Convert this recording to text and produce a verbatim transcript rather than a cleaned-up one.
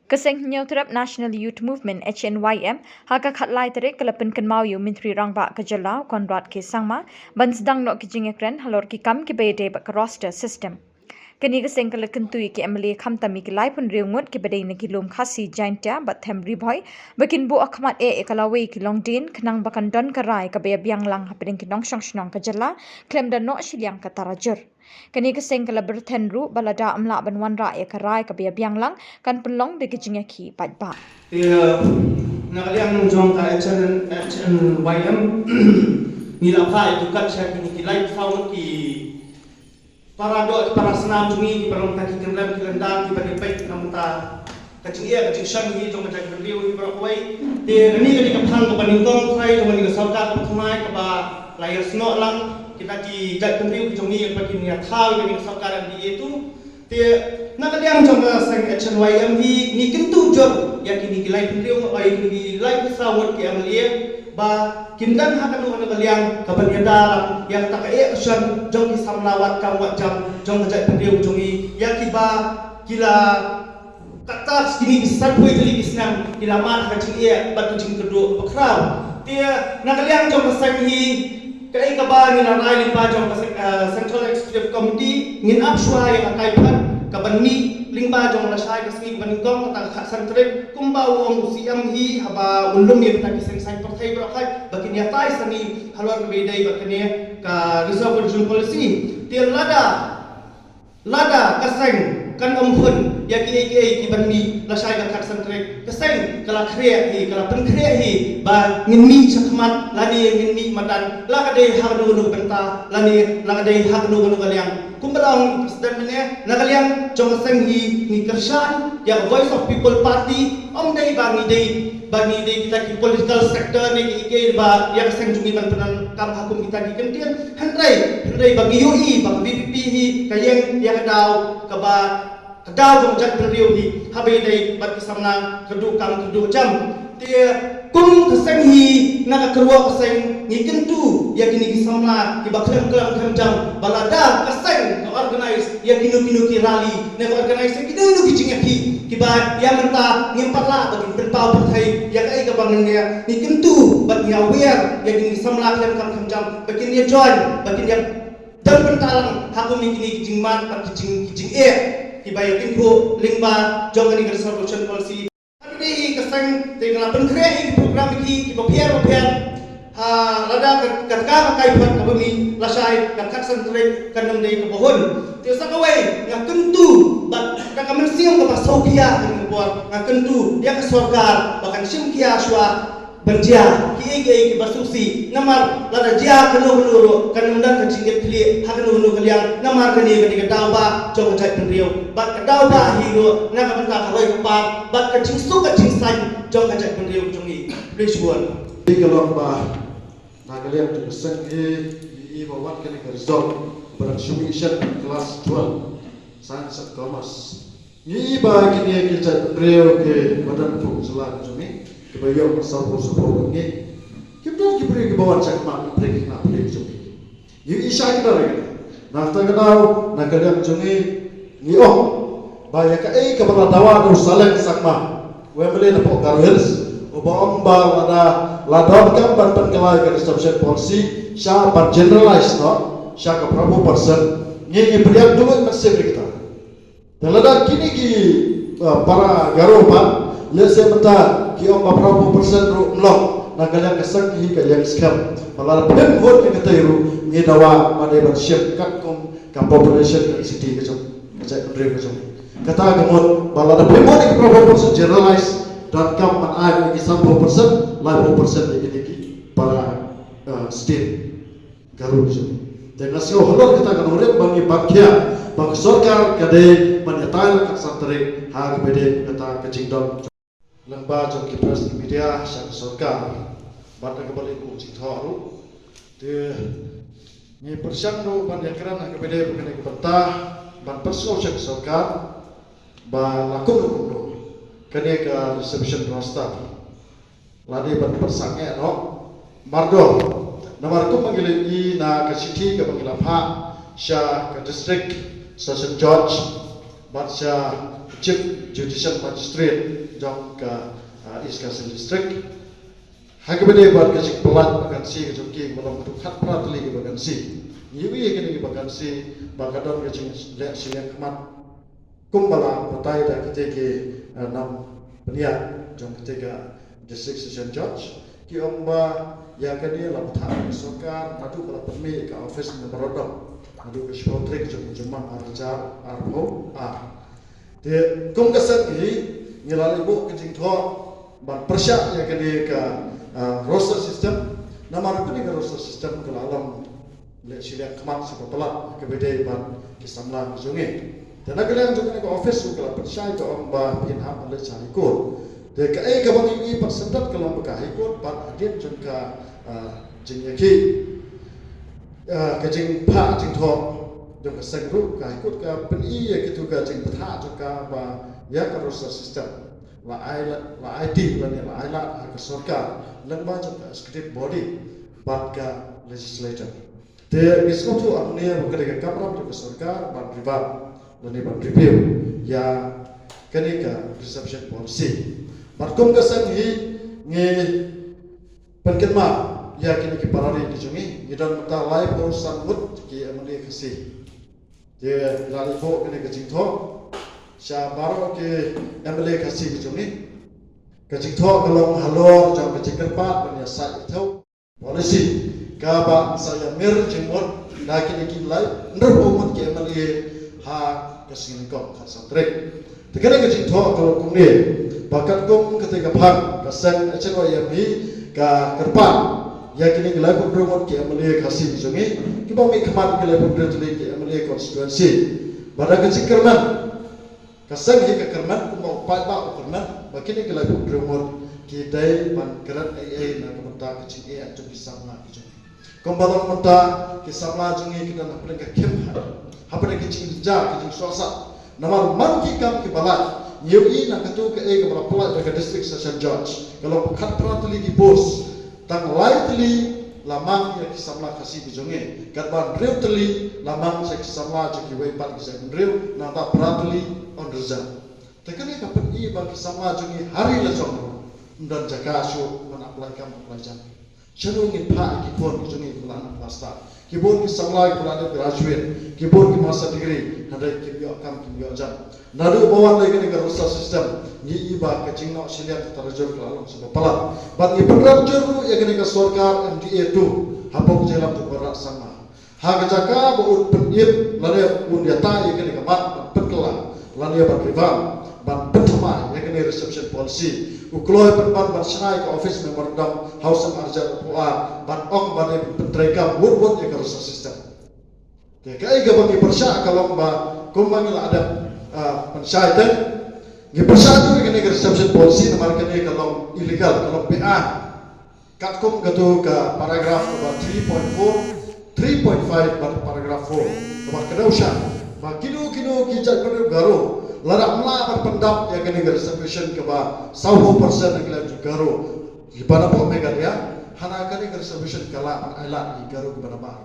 Ka Seng Hynñiewtrep National Youth Movement, H N Y M, ha ka khatlai tarik ka la pynkynmaw ïa u Myntri Rangbah ka jylla, Conrad K Sangma, ban sdang noh ki jingïakren halor ki kam kiba ïadei bad ka roster system. Kane ka seng ka la kyntu ïa ki M L A khamtam ïa ki laiphew hynriew ngut kiba dei na ki lum Khasi Jaintia bad them Ri Bhoi ba kin buh hakhmat eh ïa ka lawei ki longdien khnang ba kan don ka rai kaba ïabiang lang hapdeng ki nongshong shnong ka jylla khlem da noh shiliang ka tarajur. Kane ka seng ka la byrthen ruh ba lada ym lah ban wanrah ïa ka rai kaba ïabiang lang kan pynlong da ka jingïakhih paidbah. Te na ka liang jong ka H N, H N Y M ngi la phah ïa ka kat sha kine ki laiphew saw ngut ki para doh, ki para snam jong ngi, ki para mynta ki kynrem ki lyndang, kiba dei peit na mynta ka jingeh ka jingshang hi jong ka jaitbynriew hi baroh kawei. Te kane ka dei ka phang kaba nyngkong trai jong kane ka sorkar kaba thymmai kaba la ïasnoh lang kita ki jaitbynriew ki jong ngi ba kin ïa thaw ïa kane ka sorkar M D A tu. Te na ka liang jong ka seng H N Y M hi ngi kyntu jur ïa kine ki laiphew hynriew ngut, ïa kine ki laiphew saw ngut ki M L A ba kin don ha kano kano ka liang kaban ïada lang ïa kata ka eh ka shon jong ki samla wad kam wad jam jong ka jaitbynriew jong ngi, ïa kiba ki la katta kine ki sanphew tylli ki snem ki la mad ha ka jingeh bad ka jingkyrduh bakhraw. Te na ka liang jong ka seng hi, kaei kaba ngi la rai lyngba jong ka seng, eh, Central Executive Committee, ngin ap shuwa ïa ka kaiphod kaban mih lyngba jong lashai ka sngi kaba nyngkong, kata ka khatsan tarik, kumba u ong u C M hi haba un lum ïa kita ki seng saiñ pyrthei baroh kai ba kin ïatai sani halor kaba ïadei bad kane ka Reserved Region Policy. Te lada, lada ka seng kan ym hun ïa kiei kiei kiban mih lashai ka khatsan tarik, ka seng ka la khreh hi, ka la pynkhreh hi ba ngin mih shakhmat lane ngin mih madan, la ka dei ha kano kano ka bynta lane la ka dei ha kano kano ka liang. Kumba la ong u President mynne, na ka liang jong ka seng hi ngi kyrshan ïa ka Voice of People Party, ym dei ba ngi dei, ba ngi dei kita ki political sector ne kiei kiei ba ïa ka seng jong ngi ban pyndonkam ha kum kita ki kyntien. Hynrei, hynrei ba ngi ïohi ba ka V P P hi ka ïeng ïa ka daw kaba, ka daw jong ka jaitbynriew hi haba ïadei bad ki samla kyrduh kam kyrduh jam. Te kum ka seng hi na ka kyrwoh ka seng ngi kyntu ïa kine ki samla kiba khlem klam khlem jam ba lada ka seng ka organise ïa kino kino ki rally ne ka organise ïa kino kino ki jingïakhih kiba ïa mynta ngim pat lah ba kin pynpaw pyrthei ïa kaei kaba ngin ïa, ngi kyntu bad ngi aware ïa kine ki samla khlem klam khlem jam ba kin ïa join, ba kin ïa don bynta lang ha kum ïa kine ki jingmad bad ki jing, ki jingeh kiba ïa kyntu lyngba jong kane ka Reservation Policy. Kane hi ka seng te nga la pynkhreh ïa ki program ki kiba pher ba pher. Ha, lada ka, ka, ka, ka kaiphod kaba mih lashai ka khatsan tarik kan ym dei kaba hun. Te sa kawei nga kyntu bad da ka mynsiem kaba sngewkhia ha kane ka por, nga kyntu ïa ka sorkar ba kan shim khia shuwa ban jia kiei kiei kiba sngewsih. Namar lada jia kano kano ruh kan ym don ka jingkitkhlieh ha kano kano ka liang, namar kane ka dei ka daw ba jong ka jaitbynriew bad ka daw ba hi ruh na ka bynta ka roi ka par bad ka jingsuk ka jingsaiñ jong ka jaitbynriew jong ngi. Khublei shibun. Ka long ba na ka liang jong ka seng hi, i ba wan kane ka result ba dang shu mih shen, class twelve, Science and Commerce. Ngi i ba kine ki jaitbynriew kiba don pdeng jylla ka jong ngi, kiba ïoh ka sawphew sawphew ngut, kim don ki briew kiba wan shakhmat, ki briew ki khynnah briew jong ngi. Ngi i shai ki don. Na kata ka daw, na ka liang jong ngi, ngi ong ba ïa kaei kaba la dawa da u Saleng Sangma, u M L A na poh Garo Hills, uba ong ba lada la donkam ban pynkylla ïa ka reservation policy sha ban generalize noh sha ka phraphew percent, ngi ngi pdiang, dum mynsiem ïa kita. Te lada kine ki, uh, para Garo pat, lehse mynta ki ong ba phraphew percent ruh ym long, na ka liang ka seng hi ka ïeng skhem ba lada phim vote ïa katei ruh ngi dawa ba dei ban shim katkum ka population density ka jong ka jaitbynriew ka jong. Kata ka mut ba lada phim vote ïa ka phraphew percent generalize, donkam ban ai ïa ki sanphew percent, laiphew percent ïa kine ki para, uh, state Garo jong. Te nga sngew halor kata ka nongrim ba ngi pyrkhat ba ka sorkar ka dei ban ïatai la ka khatsan tarik ha kaba ïadei kata ka jingdon lyngba jong ki press, ki media sha ka sorkar bad ha kaba leit kum jingthoh ruh. Te ngi pyrshang ruh ban ïakren ha kaba ïadei bad kane ka bynta ban pynsngew sha ka sorkar ba la kumno kumno kane ka reservation roster la dei ban pynsangeh noh. Mardor, namar kumba ngi la ïohi na ka shithi kaba ngi la phah sha ka District Session Judge bad sha ka Chief Judicial Magistrate jong ka, ah, East Khasi District. Ha kaba ïadei bad ka jingpynlait vacancy ka jong ki, ba long khatphra tylli ki vacancy. Ngi ïohi ïa kine ki vacancy ba ka don ka jingleh shiliang khmat kumba la batai da kite ki, ah, nongpynïaid jong kite ka District Session Judge, ki ong ba ïa kane la bthah ïa ka sorkar naduh ba la pynmih ïa ka office memorandum, naduh ka shiphew tarik jong u Jymmang ar hajar arphew ar. Te kum ka seng hi, ngi la leit buh ka jingthoh ban pyrshah ïa kane ka, ah, roster system. Namar kane ka roster system ka la long leh shiliang khmat sha ba palat kaba ïadei bad ki samla ki jong ngi. Te na ka liang jong kane ka office ruh ka la pynshai ka ong ba phin hap ban leit sha High Court. Te kaei kaba ngi ïohi pat syntat ka long ba ka High Court pat hadien jong ka, ah, jingïakhih, ah, ka jingphah jingthoh jong ka seng ruh, ka High Court ka pyni ïa kito ka jingbthah jong ka ba ïa ka roster system la ai la, la ai dih lane la ai lad ha ka sorkar lyngba jong ka executive body bad ka legislature. Te ngi sngewthuh hangne ba ka dei ka kamram jong ka sorkar ban revamp lane ban review ïa kane ka reservation policy. Bad kum ka seng hi ngi pynkynmaw ïa kine ki para ri ki jong ngi, ngi don mynta laiphew san ngut ki MLA Khasi. Te la leit buh kane ka jingthoh sha baroh ki MLA Khasi ki jong ngi. Ka jingthoh ka long halor jong ka jingkyrpad ban ïasaid ïathew policy kaba sa ïamir jingmut da kine ki lai hynriewphew ngut ki MLA ha ka sngi Nyngkong khatsan tarik. Te kane ka jingthoh ka long kumne, ba katkum kata ka phang ka seng HNYM hi ka kyrpad ïa kine ki laiphew hynriew ngut ki MLA Khasi ki jong ngi, kiba mih khmat ki laiphew hynriew tylli ki MLA constituency, ba da ka jingkyrmen ka seng hi ka kyrmen kumba u paidbah u kyrmen, ba kine ki laiphew hynriew ngut ki dei ban kren ei ei na ka bynta ka jingeh jong ki samla ki jong ngi. Kumba long mynta ki samla jong ngi ki don hapdeng ka khim, hapdeng ka jingjynjar, ka jingsngewsih. Namar man ki kam kiba lait, ngi ïohi na kato kaei kaba la pynlait da ka District Session Judge, ka long khatphra tylli ki post, tang lai tylli la mang ïa ki samla Khasi ki jong ngi, katba hynriew tylli la mang sha ki samla jong kiwei pat ki jaitbynriew, nangta phra tylli unreserved. Te kane ka pyni ba ki samla jong ngi ha ri la jong ruh ym don jaka shuh ban apply kam apply jam. Shano ngin phah ïa ki khun ki jong ngi kiba la nang pass ta, ki bun ki samla kiba la dep graduate, ki bun ki master degree, hynrei kim ïoh kam kim ïoh jam. Naduh ba wan lei kane ka roster system, ngi i ba ka jingnoh shiliang ka tarajur ka la long sha ba palat. Bad ngi pynrem jur ruh ïa kane ka sorkar MDA two hapoh ka jingïalam jong u Conrad Sangma. Ha ka jaka ba un pynim lane un ïatai ïa kane ka mat ban pynkylla lane ban revamp, ban pynthymmai ïa kane reservation policy, u kloi pynban ban shna ïa ka office memorandum ha u snem ar hajar arphew ar ban ong ba dei ban pyntreikam wut wut ïa ka roster system. Te kaei kaba ngi pyrshah ka long ba kumba ngi la dep, ah, pynshai te, ngi pyrshah jur ïa kane ka reservation policy namar kane ka long illegal, ka long beaiñ. Katkum kato ka paragraph kaba three point four, three point five bad paragraph four kaba kdew sha ba kino kino ki jaitbynriew Garo lada ym lah ban pyndap ïa kane ka reservation kaba sawphew percent na ki lait Garo kiba na poh Meghalaya, hana kane ka reservation ka lah ban ailad ïa ki Garo kiba na bar.